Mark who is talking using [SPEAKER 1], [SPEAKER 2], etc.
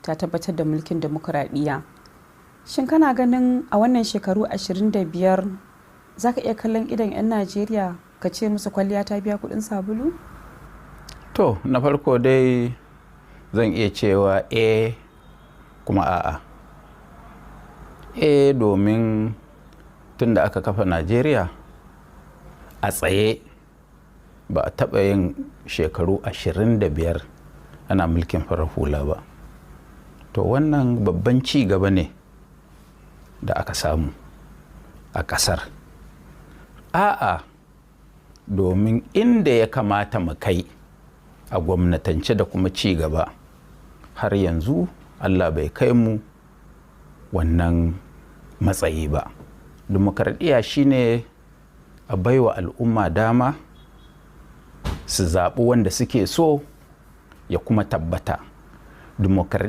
[SPEAKER 1] Ta tabbatar da mulkin demokuraɗiyya. Shin kana ganin a wannan shekaru 25 za ka iya kallon idon 'yan Najeriya ka ce musu kwalliya ta biya kuɗin sabulu?
[SPEAKER 2] To, na farko dai zan iya cewa eh, kuma a'a. Eh, domin tun da aka kafa Najeriya a tsaye ba a taɓa yin shekaru 25 ana mulkin farar hula ba. To, wannan babban ci gaba ne da aka samu a ƙasar. A'a, domin inda ya kamata mu kai a gwamnatance da kuma ci gaba, har yanzu Allah bai kai mu wannan matsayi ba. Dimokuraɗiyya shine a baiwa al'umma dama su zaɓi wanda suke so ya kuma tabbata. Dimokuraɗiyya